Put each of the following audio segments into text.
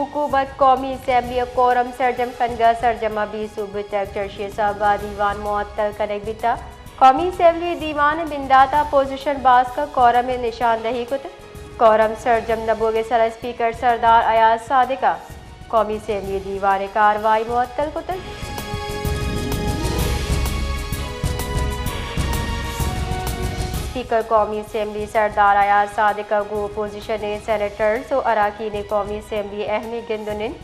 حکومت قومی اسمبلی ءِ کورم سرجم کنگ ءَ سرجم ءَ بے سوب بیتگ، چرشی ءِ سہب ءَ دیوان معطل کنگ بیتگ۔ قومی اسمبلی ءِ دیوان ءِ بندات ءَ اپوزیشن باسک ءَ کورم ءِ نشاندہی کتگ۔ کورم سرجم نہ بوگ ءِ سرا اسپیکر سردار ایاز صادق ءَ قومی اسمبلی ءِ دیوان ءِ کاروائی معطل کتگ۔ اسپیکر قومی اسمبلی سردار ایاز صادق ءَ گوں اپوزیشن ءِ سینیٹرز ءُ اراکین قومی اسمبلی ءِ اہمیں گند ءُ نند،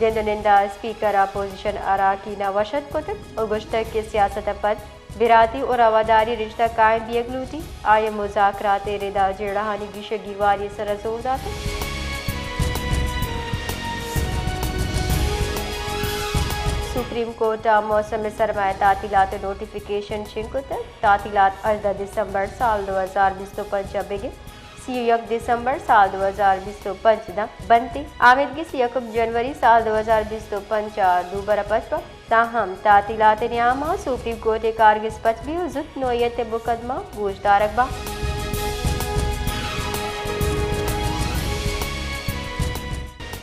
گند ءُ نند ءَ اسپیکر ءَ اپوزیشن اراکین ءَ وش اتک کتگ ءُ گوشتگ کہ سیاست ءَ پد براتی ءُ رواداری رشتہ قائم بیگ لوٹیت۔ آئی ءَ مذاکرات ءِ ردا جیڑہانی گیش ءُ گیواری ءِ سرا زور داتگ۔ سپریم کورٹ ءَ موسم سرما ءِ تعطیلات ءِ نوٹیفکیشن شنگ کتگ۔ تعطیلات ہژدہ دسمبر سال دو ہزار بیست ءُ پنچ ءَ بگر سی ءُ یک دسمبر سال دو ہزار بیست ءُ پنچ داں بنت۔ آمیدگس یکم جنوری سال دو ہزار بیست ءُ پنچ ءَ دوبر ءَ پچ بنت۔ تاہم تعطیلات ءِ نیام ءَ سپریم کورٹ ءِ کارگس پچ بیت ءُ زوت نوعیت ءِ مقدمہ گوش دارگ بنت۔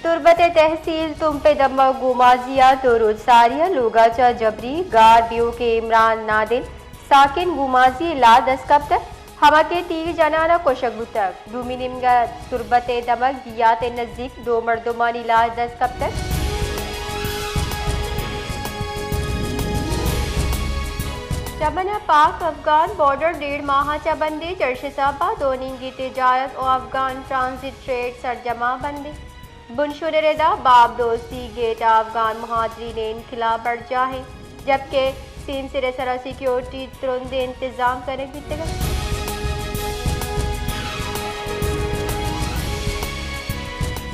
تربت ءِ تحصیل تمپ ءِ دمگ گومازی ءَ دو روچ ساری ءَ لوگ ءَ چہ جبری گار بیوک عمران نادل ساکن گومازی ءِ لاش دست کپتگ۔ ہمک ءَ تیر جنان ءَ کشگ بوتگ۔ دومی نیمگ ءَ تربت ءِ دمگ دیات ءِ نزیک دو مردمانی لاش دست کپتگ۔ چمن ءَ پاک افغان بارڈر ڈیڑھ ماہ ءَ چہ بندے، چرشی ءِ سہب ءَ دو نیمگی تجارت ءُ افغان ٹرانزٹ ٹریڈ سرجم ءَ بندے۔ بنشون ءِ ردا باب دوستی گیٹ ءَ افغان مہاجرین ءِ انخلا برجاہ انت، جبکہ سیمسر ءِ سرا سیکورٹی ءِ ترندیں انتظام کنگ بیتگ انت۔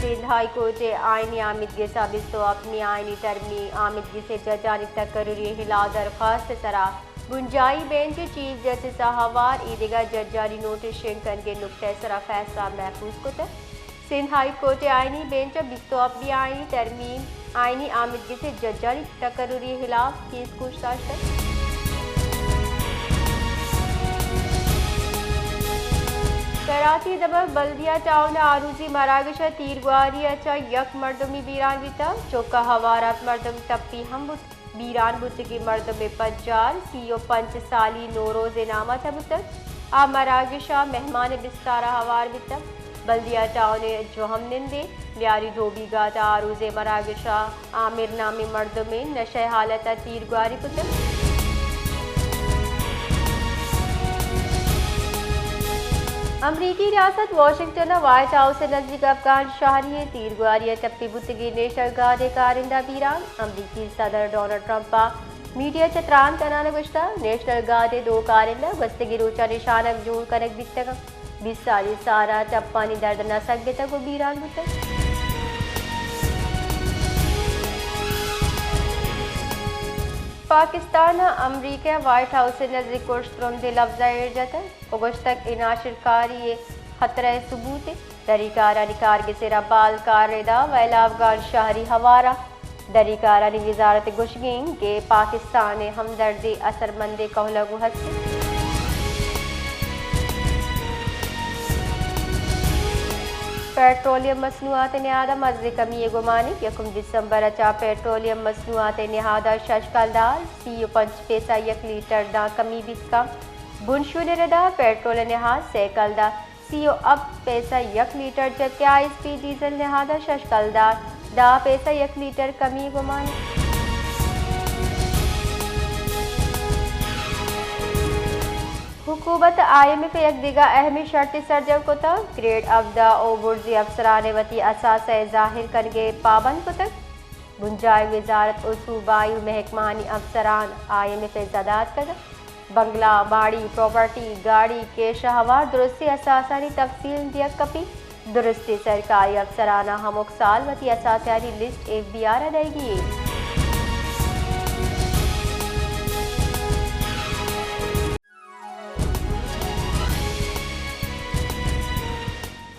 سندھ ہائی کورٹ ءِ آئینی آمیدگس ءَ بیست ءُ ہپتمی آئینی ترمیم آمیدگس ءِ ججانی تقرری ءِ ہلاپ درخواست ءِ سرا بنجاہی بینچ ءِ چیف جسٹس ءَ ہوار ایدگہ ججانی نوٹس شنگ کنگ ءِ نکتہ ءِ سرا فیصلہ محفوظ کتگ۔ سندھ ہائی کورٹ ءِ آئینی بینچ ءَ بیست ءُ ہپتمی آئینی ترمیم آئینی آمیدگس ءِ ججانی تقرری ءِ ہلاپ کیس گوش داشتگ۔ کراچی ءِ دمگ بلدیہ ٹاؤن ءَ آروزی مراگش ءَ تیرگواری ءَ چہ یک مردمے بیران بیتگ، چک ءَ ہوار ہپت مردم ٹپی ہم بوت۔ بیران بوتگیں مردم ءِ پجار سی ءُ پنچ سالی نوروز ءِ نام ءَ تہ بوتگ۔ آ مراگش ءَ مہمان ءِ بستار ءَ ہوار بیتگ۔ بلدیہ ٹاؤن ءِ جوہم نندیں لیاری دھوبی گھاٹ ءَ آروز ءِ مراگش ءَ عامر نامیں مردمے نشہ ءِ حالت ءَ تیرگواری کتگ۔ امریکی ریاست واشنگٹن ءِ وائٹ ہاؤس ءِ نزیک افغان شہری ءِ تیرگواری ءَ ٹپی بوتگیں نیشنل گارڈ ءِ کارندہ بیران۔ امریکی صدر ڈونلڈ ٹرمپ ءَ میڈیا ءَ چہ تران کنان ءَ گوشتگ، نیشنل گارڈ ءِ دو کارندہ گوستگیں روچاں نشانگ جوڑ کنگ بیتگ انت۔ بیست سالی سارا ٹپانی درد ءَ نہ سگتگ ءُ بیران بوتگ۔ پاکستان ءَ امریکہ ءِ وائٹ ہاؤس ءِ نزیک کش ترندیں لبز ءَ ایر جتگ ءُ گوشتگ، اے ناشرکاری ءِ خطرہ ءِ ثبوت انت۔ دریکارانی کارگس ءِ ربال کار ءِ ردا وئیل ءَ افغان شہری ہوار انت۔ دریکارانی وزارت ءِ گوشگ انت کہ پاکستان ءِ ہمدردی اثرمندیں کہولگ ءَ ہست انت۔ پیٹرولیم مصنوعات ءِ نہاد ءَ مزنیں کمی ءِ گمان انت۔ یکم دسمبر ءَ چہ پیٹرولیم مصنوعات ءِ نہاد ءَ شش کلدار سی ءُ پنچ پیسہ یک لیٹر داں کمی بیت کنت۔ بنشون ءِ ردا پیٹرول ءِ نہاد سے کلدار سی ءُ ہپت پیسہ یک لیٹر جت کہ آئی ایس پی ڈیزل نہاد ءَ شش کلدار دہ پیسہ یک لیٹر کمی گمان انت۔ حکومت ءَ آئی ایم ایف ءِ یک دگہ اہمیں شرطے سرجم کتگ، گریڈ ہبدہ ءُ برزی افسران ءَ وتی اثاثہ ءِ ظاہر کنگ ءَ پابند کتگ۔ بنجاہی وزارت ءُ صوبائی محکمہانی افسران آئی ایم ایف ءِ زد ءَ اتکگ انت۔ بنگلہ، ماڑی، پراپرٹی، گاڑی، کیش ءَ ہوار درستیں اثاثہانی تفصیل دیگ کپیت۔ درستیں سرکاری افسران ءَ ہمک سال وتی اثاثہانی لسٹ ایف بی آر ءَ دئیگی انت۔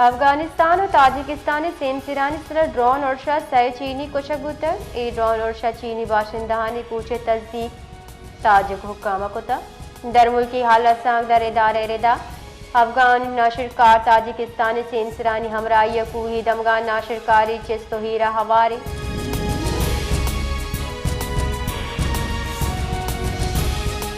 افغانستان ءُ تاجکستان ءِ سیمسرانی سرا ڈرون ارش ءَ سئے چینی کشگ بوتگ۔ اے ڈرون ارش ءَ چینی باشندہانی پوچ ءِ تصدیق تاجک حکام ءَ کتگ۔ درملکی حال رسانکدر ادارہ ءِ ردا افغان ناشرکار تاجکستان ءِ سیمسرانی ہمراہی ءَ کوہی دمگاں ناشرکاری چست ءُ ہیر ءَ ہوار اِنت۔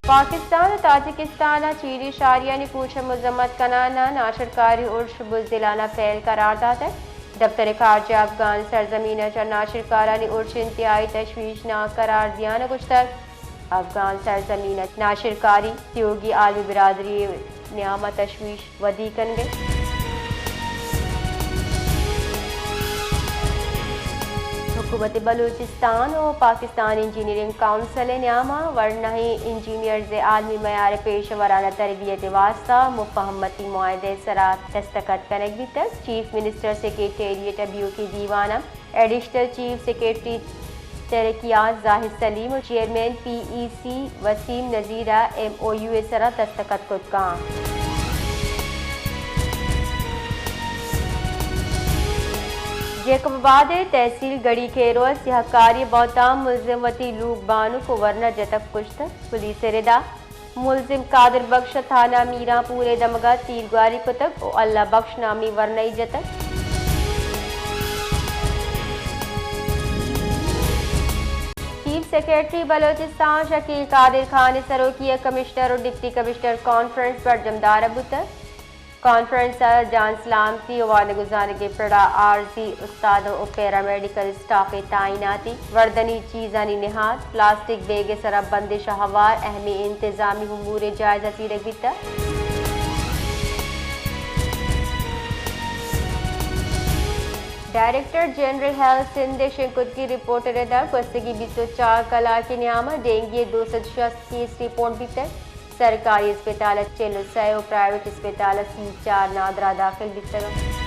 پاکستان ءَ تاجکستان ءَ چیری شاریانی کوش ءِ مذمت کنان ءَ ناشرکاری ارش بزدلانہ فعل قرار داتگ۔ دفتر خارجہ افغان سرزمین ءَ چہ ناشرکارانی ارش انتہائی تشویشناک قرار دیان ءَ گوشتگ، افغان سرزمین ءَ ناشرکاری تیوگی عالمی برادری ءِ نیام ءَ تشویش ودی کنگ ءَ اِنت۔ حکومت بلوچستان ءُ پاکستان انجینئرنگ کونسل ءِ نیام ءَ ورناہیں انجینئرز ءِ عالمی معیار ءِ پیشہ ورانہ تربیت ءِ واستہ مفاہمتی معاہدہ ءِ سرا دستخط کنگ بیتگ۔ چیف منسٹر سیکرٹریٹ ءَ بیوکی دیوان ءَ ایڈیشنل چیف سیکرٹری ترقیات زاہد سلیم ءُ چیئرمین پی ای سی وسیم نذیر ءَ ایم او یو ءِ سرا دستخط کت کن۔ جیکب آباد ءِ تحصیل گڑھی کھیرو ءَ سیاہکاری ءِ بہتام ملزم وتی لوگ بانک ءُ ورنا جتگ کشتگ۔ پولیس ءِ ردا ملزم قادر بخش ءَ تھانہ میران پور ءِ دمگ ءَ تیرگواری کتگ ءُ اللہ بخش نامی ورنائی جتگ۔ چیف سیکرٹری بلوچستان شکیل قادر خان ءِ سروکی ءَ کمشنر ءُ ڈپٹی کمشنر کانفرنس برجم دارگ بوتگ۔ کانفرنس ءَ جان سلامتی ءُ وانگ ءُ زانگ ءِ پڑ ءَ عارضی استاداں ءُ پیرامیڈیکل اسٹاف ءِ تعیناتی، وردنی چیزانی نہاد، پلاسٹک بیگ ءِ سرا بندش ءَ ہوار اہمیں انتظامی امور ءِ جائزہ زیرگ بیتگ۔ ڈائریکٹر جنرل ہیلتھ سندھ ءِ شنگ کتگیں رپورٹ ءِ ردا گوستگیں بیست ءُ چار کلاک ءِ نیام ءَ ڈینگی ءِ دو سد شست کیس رپورٹ بیتگ۔ سرکاری اسپتال ءَ چل ءُ سئے ءُ پرائیویٹ اسپتال ءَ سی ءُ چار نادراہ داخل بیتگ اَنت۔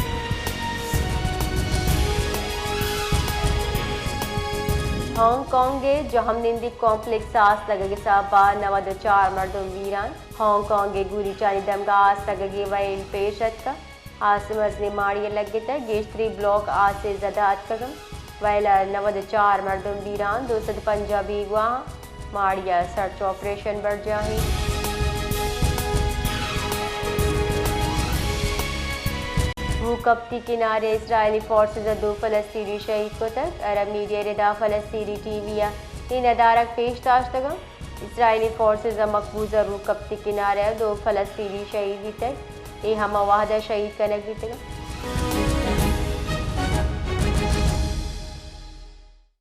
ہانگ کانگ ءِ جہمنندی کمپلیکس ءَ آس لگگ ءِ سبب ءَ نود ءُ چار مردم بیران۔ ہانگ کانگ ءِ گوریچانی دمگ ءَ آس لگگ ءِ ویل پیش اتکگ۔ آس مزنیں ماڑی ءَ لگتگ، گیشتریں بلاک آس ءِ زد ءَ اتکگ اَنت۔ ویل ءَ نود ءُ چار مردم بیران، دو سد ءُ پنجاہ بیگواہ، ماڑی ءَ سرچ آپریشن برجاہ اِنت۔ روکپتی کنارے ءَ اسرائیلی فورسز ءَ دو فلسطینی شہید کتگ۔ عرب میڈیا ءِ ردا فلسطینی ٹی وی ءَ اے ندارگ پیش داشتگ اَنت۔ اسرائیلی فورسز ءَ مقبوضہ روکپتی کنارے ءَ دو فلسطینی شہید بیتگ۔ اے ہما وہد ءَ شہید کنگ بیتگ اَنت۔